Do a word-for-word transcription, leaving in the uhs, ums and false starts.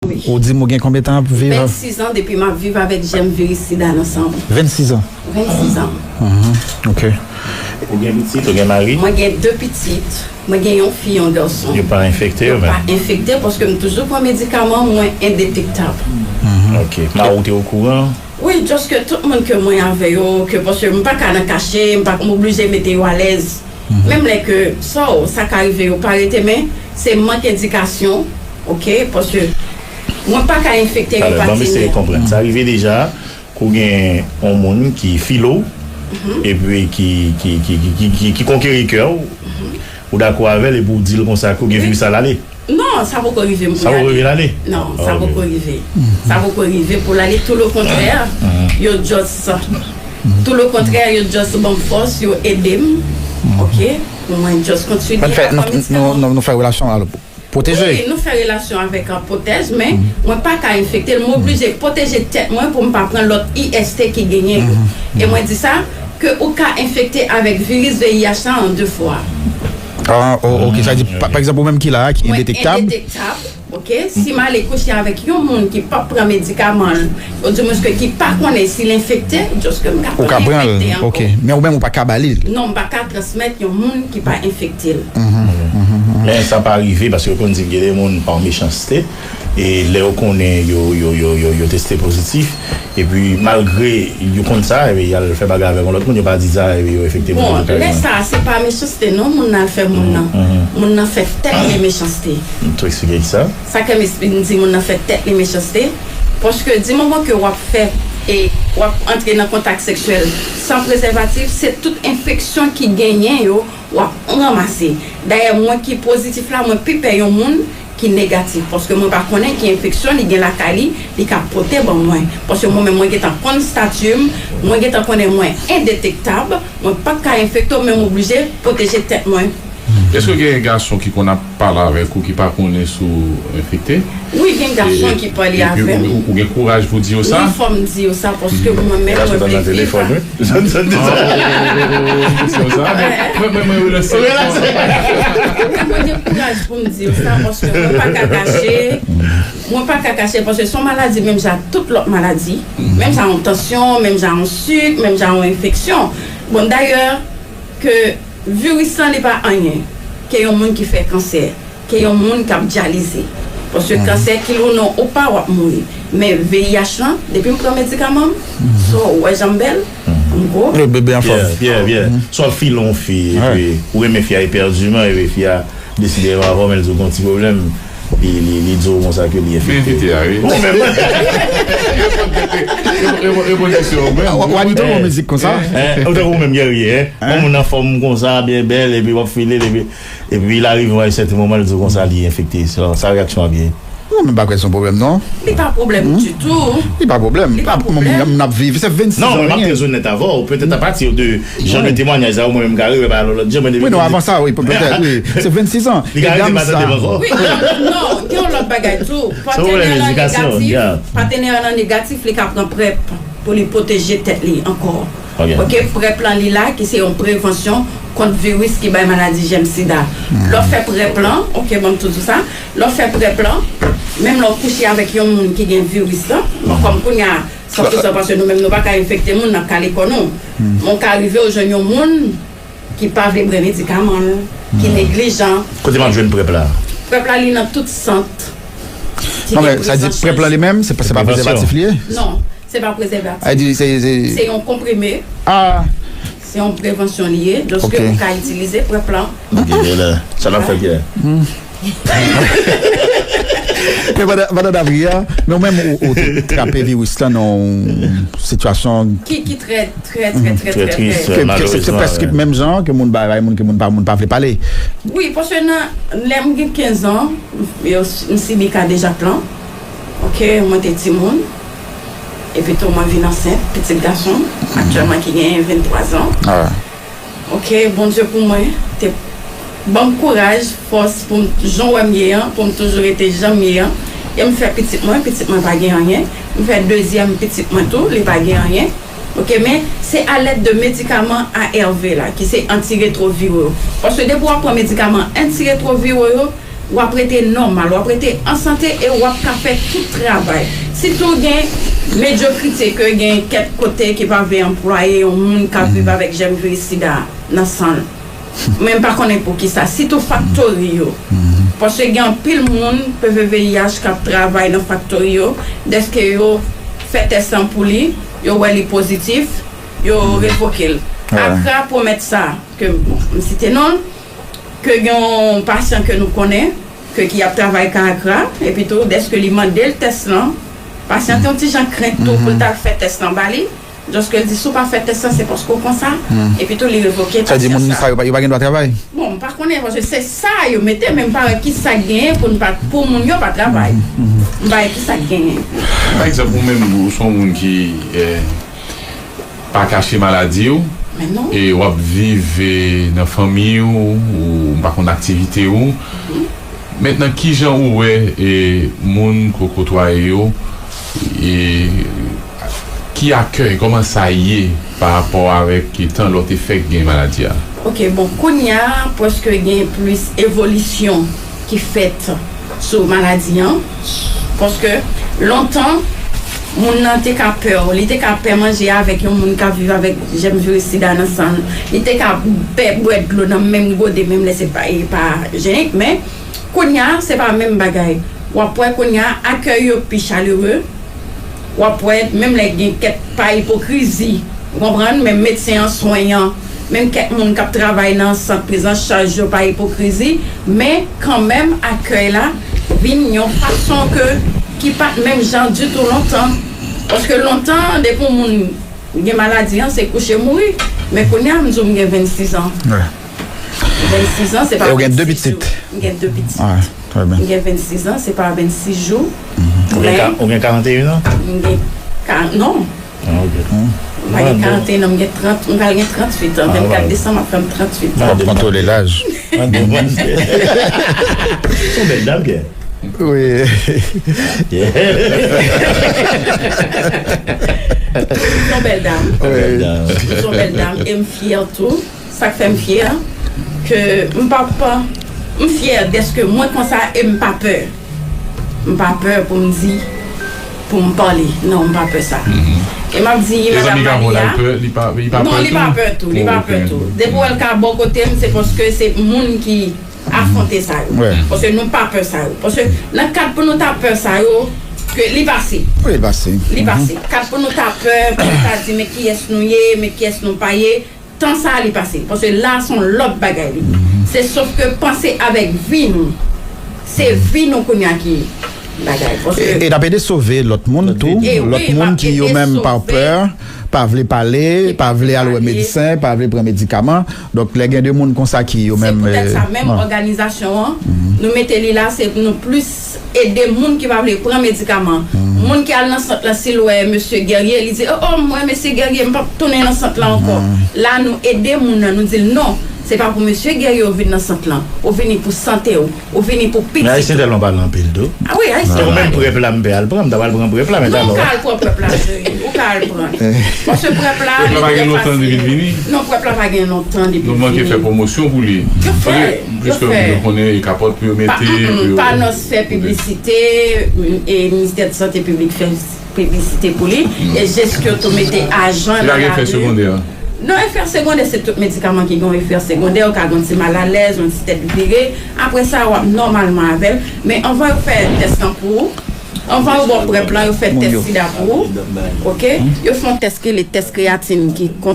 Ou di m ou gen konbyen tan ap viv? Vennsis an depi m ap viv avèk jèm viris sida nan san m. Vennsis an? Vennsis an. Ok. Ou gen pitit, ou gen mari? Mwen gen de pitit. Mwen gen yon fi, yon gason. Yo pa enfekte yo menm? Yo pa enfekte paske m toujou pran medikaman, mwen endetektab. Ok. Mari w te okouran? Wi, just ke tout moun ke mwen avè yo, ke paske m pa ka nan kache, m pa, m oblije mete yo alèz. Menm lè ke sa, sa ka rive yo pa rete, men se mank endikasyon, ok, paske mwen pa ka enfekte yon patnè. Ban m eseye konprann. Sa rive deja ke w gen yon moun ki file w, epi ki, ki, ki, ki, ki, ki konkeri kè w, ou dakò avè l, epi w di l konsa ke w gen viris la, l ale? Non, sa poko rive m pou l ale. Sa poko rive l ale? Non, sa poko rive. Sa poko rive pou l ale. Tou le kontrè, yo just, tou le kontrè, yo just ban m fòs, yo ede m. Ok? Pou mwen just kontinye. Anfèt, nou, nou, nou, nou fè relasyon alò, pwoteje. Wi, nou fè relasyon avèk an pwotèj, men mwen pa ka enfekte l. Mwen oblije pwoteje tèt mwen pou m pa pran lòt I S T ki genyen yo. E mwen di sa, ke ou ka enfekte avèk viris V I H la an de fwa. Ah, oh, ok, sa di, pa, pa egzanp, ou menm ki la, ki endetektab. Mwen endetektab, ok? Si m ale kouche avèk yon moun ki p ap pran medikaman l, odimwens ke ki pa konnen si l enfekte, just ke m ka pran enfekte ankò. Ou ka pran l, ok. Men ou menm ou pa ka ba li l. Non, m pa ka transmèt yon moun ki pa enfekte l. Men sa pa rive, paske yo konn di gen de moun pa mechanste, e lè yo konnen yo, yo, yo, yo, yo teste pozitif, epi malgre yo konn sa, epi y al fè bagay avèk yon lòt moun, yo pa di sa, epi yo enfekte moun yo karèman. Bon, lè sa, se pa mechanste non, moun nan fè moun nan. Moun nan fè tèt li mechanste. Tou eksplike ki sa? Sa ke m espli-, m di moun nan fè tèt li mechanste, paske di moman ke w ap fè, e w ap antre nan kontak seksyèl san prezèvatif, se tout enfeksyon ki genyen yo, w ap ranmase. Dayè, mwen ki pozitif la, mwen pi pè yon moun ki negatif, paske mwen pa konnen ki enfeksyon li gen lakay li, li ka pote ban mwen. Paske mwen menm, mwen gentan konn stati m, mwen gentan konnen mwen endetektab, mwen pa ka enfekte w, men m oblije pwoteje tèt mwen. Èske gen gason ki konn ap pale avèk ou ki pa konnen si w enfekte? Wi, gen gason ki pale avè m. Ou, ou gen kouraj pou di yo sa? Wi, fò m di yo sa, paske mwen menm, mwen vle viv. Mwen gen kouraj pou m di yo sa, paske mwen pa ka kache, mwen pa ka kache, paske se yon maladi menm jan tout lòt maladi, menm jan yon tansyon, menm jan yon sik, menm jan yon enfeksyon. Bon, dayè, ke viris lan li pa anyen, ke yon moun ki fè kansè, ke yon moun k ap dyalize. Paske kansè, kil ou non ou pa, w ap mouri. Men V I H lan, depi m pran medikaman m, so, ou wè jan m bèl, m gwo. Bebe anfòm. Yeah, yeah, yeah. So w ap file yon fi, epi ou renmen fi a epèdiman, epi fi a deside avan w, men l di w gen yon ti pwoblèm. Li, li, li di w konsa ke li enfekte. Men envite a, wi. Ou menm. Reponn, reponn, reponn kesyon ou menm. W ap, w ap tonbe yon mizik konsa? Ou tankou ou menm, Guerrier, en? Yon moun anfòm konsa, byen bèl, epi w ap file l, epi, epi l arive yon sèten moman, l di w konsa li enfekte. Sa, sa reyaksyon w ap ye? Non, men m pa kwè se yon pwoblèm, non. Li pa pwoblèm ditou. Li pa pwoblèm. Li pa pwoblèm. N ap viv, se vennsis an. Non, men m ap trè onèt avè w. Petèt apati de jan de temwayaj sa, ou mwen menm ka rive pa lòt jan, men... Wi, non, avan sa, wi, petèt, wi. Se vennsis an. Li ka rete pa tande m ankò. Wi, non, non, non, gen yon lòt bagay tou. Patenè an negatif, patenè an negatif, li ka pran prèp pou li pwoteje tèt li ankò. Ok, prèp lan li la, ki se yon prevansyon kont viris ki bay maladi jèm sida. Lè w fè prèp lan, ok, ban m tou di w sa, lè w fè prèp lan, menm lè w kouche avèk yon moun ki gen viris lan, bon, kòm kounye a, san pou san, paske nou menm nou pa ka enfekte moun, n ap kale kò nou. Men w ka rive w jwenn yon moun ki pa vle pran medikaman l, ki neglijan. Kote m ap jwenn prèp la? Prèp la, li nan tout sant ki gen prezans. Non, men sa di prèp la li menm, se pa, se pa prezèvatif li ye? Non, se pa prezèvatif. Se yon konprime. Ah. Se yon prevansyon li ye, donk ou ka itilize prèp lan. Ok, men la, sa n ap fè, Pierre? Men pandan, pandan n ap ri a, men ou menm ou, ou te trape viris lan nan yon sitiyasyon ki, ki trè, trè, trè, trè, trè tris, malerezman. Se prèske menm jan ke moun pa bay moun, ke moun pa, moun pa vle pale. Wi, paske nan, lè m gen kenz an, m, m sibi kadejak lan. Ok, mwen te timoun. Epi tou, mwen vin ansent, pitit gason, aktyèlman ki genyen venntwa zan. Ok, Bondye pou mwen te ban m kouraj, fòs pou m, jan w wè m ye an, pou m toujou rete jan m ye an. E m fè pitit mwen, pitit mwen pa gen anyen. M fè dezyèm pitit mwen tou, li pa gen anyen. Ok, men se alèd de medikaman A R V la, ki se antiretwoviro yo. Paske depi w ap pran medikaman antiretwoviro yo, w ap rete nòmal, w ap rete an sante e w ap ka fè tout travay. Sitou gen medyokrite ke gen kèk kote ki pa vle anplwaye yon moun k ap viv avèk jèm viris sida nan san l. Men m pa konnen poukisa, sitou faktori yo. Paske gen anpil moun P V V I H k ap travay nan faktori yo, dèske yo fè tès lan pou li, yo wè li pozitif, yo revoke l. Akra pwomèt sa, ke bon, m site non l, ke gen yon pasyan ke nou konnen, ke ki ap travay ka Akra, epi tou, dèske li mande l tès lan, pasyan te yon ti jan krent tou pou l t al fè tès lan ba li, dèske l di, "Si w pa fè tès lan, se paske w konsa," epi tou, li revoke pasyan sa. Sa di moun sa yo pa, yo pa gen dwa travay? Bon, m pa konnen, paske se sa yo mete, men m pa wè ki sa k genyen pou n pa, pou moun yo pa travay. M pa wè ki sa k genyen. Pa egzanp, ou menm, ou se yon moun ki, eh, pa kache maladi w, e w ap viv, e, nan fanmi w, ou m pa konn aktivite w. Mentnan, kijan ou wè, e, moun ke w kotwaye yo, e, ki akèy, kòman sa ye pa rapò avèk tan lè w te fèk gen maladi a? Ok, bon, kounye a, prèske gen plis evolisyon ki fèt sou maladi an. Paske lontan, moun nan te ka pè, li te ka pè manje avèk yon moun k ap viv avèk jèm viris sida nan san l. Li te ka pè bwè dlo nan menm gode, menm lè se pa, e pa jenik. Men, kounye a, se pa menm bagay. W ap wè kounye a, akèy yo pi chalere. W ap wè, menm lè gen kèk pa ipokrizi, ou konprann, men medsen an, swen an, menm kèk moun k ap travay nan sant prizanchaj yo pa ipokrizi, men kanmenm akèy la vin yon fason ke, ki pa t menm jan ditou lontan. Paske lontan, depi yon moun gen maladi an, se kouche mouri. Men kounye a, m di w m gen vennsis an. Vennsis an, se pa vennsis jou. E ou gen de pitit? M gen de pitit. Trè byen. M gen vennsis an, se pa vennsis jou. Ou gen ka-, ou gen karanteyen an? M gen ka-, non. Ah, ok. M pa gen karanteyen an, m gen trant, m pral gen tranntuit an. Ah, vennkat desanm ap fè m tranntuit an. W ap kontwole laj. Se yon bèl dam, Pierre. Wi. Se yon bèl dam. Wi. Se yon bèl dam e m fyè tou. Sa k fè m fyè, ke m pa, pa, m fyè dèske mwen konsa e m pa pè. M pa pè pou m di, pou m pale. Non, m pa pè sa. E m ap di, madanm Maria, non, li pa pè tou, li pa pè tou. Depi w wè l ka bò kote m, se paske se moun ki afwonte sa yo. Paske nou pa pè sa yo. Paske nan kad pou nou ta pè sa yo, ke li pase. Wi, li pase. Li pase. Kad pou nou ta pè, pou nou ta di, men kiyès nou ye, men kiyès nou pa ye, tan sa a li pase. Paske la, se yon lòt bagay li. Se sof ke panse avèk vi nou. Se vi nou kounye a ki bagay. Paske e, e n ap ede sove lòt moun tou. E wi, lòt moun ki yo menm pa pè, pa vle pale, pa vle al wè medsen, pa vle pran medikaman. Donk, lè gen de moun konsa ki yo menm, se poutèt sa, menm òganizasyon an, nou mete li la, se pou nou plis ede moun ki pa vle pran medikaman. Moun ki al nan sant lan, si l wè mesye Guerrier, li di, "O, o, m wè mesye Guerrier, m p ap tounen nan sant lan ankò." La, nou ede moun nan, nou di l, "Non, se pa pou mesye Guerrier ou vin nan sant lan. Ou vini pou sante w, ou vini pou pitit ou." Men Ayisyen tèlman pale anpil tou. Ah wi, Ayisyen pale. Ou menm prèp la, m pè al pran, m ta pral pran prèp la, men talè. Non, ou ka al pran prèp la, cheri. Ou ka al pran. Paske prèp la, li trè fasil. Prèp la pa gen lontan depi l vini? Non, prèp la pa gen lontan depi l vini. Nou manke fè pwomosyon pou li. Yo fè, yo fè. Piske nou konnen e kapòt pou yo mete, pou yo. Pa, mm, mm, pa nòs fè piblisite, e ministè de sante piblik fè piblisite pou li. E jès ke yo tou mete ajan nan lari. Li pa gen efè segondè? Non, efè segondè se tout medikaman ki gen yon efè segondè, ou ka gen yon ti malalèz, yon ti tèt vire. Apre sa, w ap nòmalman avè l. Men anvan yo fè tès lan pou ou, anvan yo ba w prèp lan, yo fè tès sida pou ou. Ok? Yo fè yon tès ki rele tès kreyatin ki kont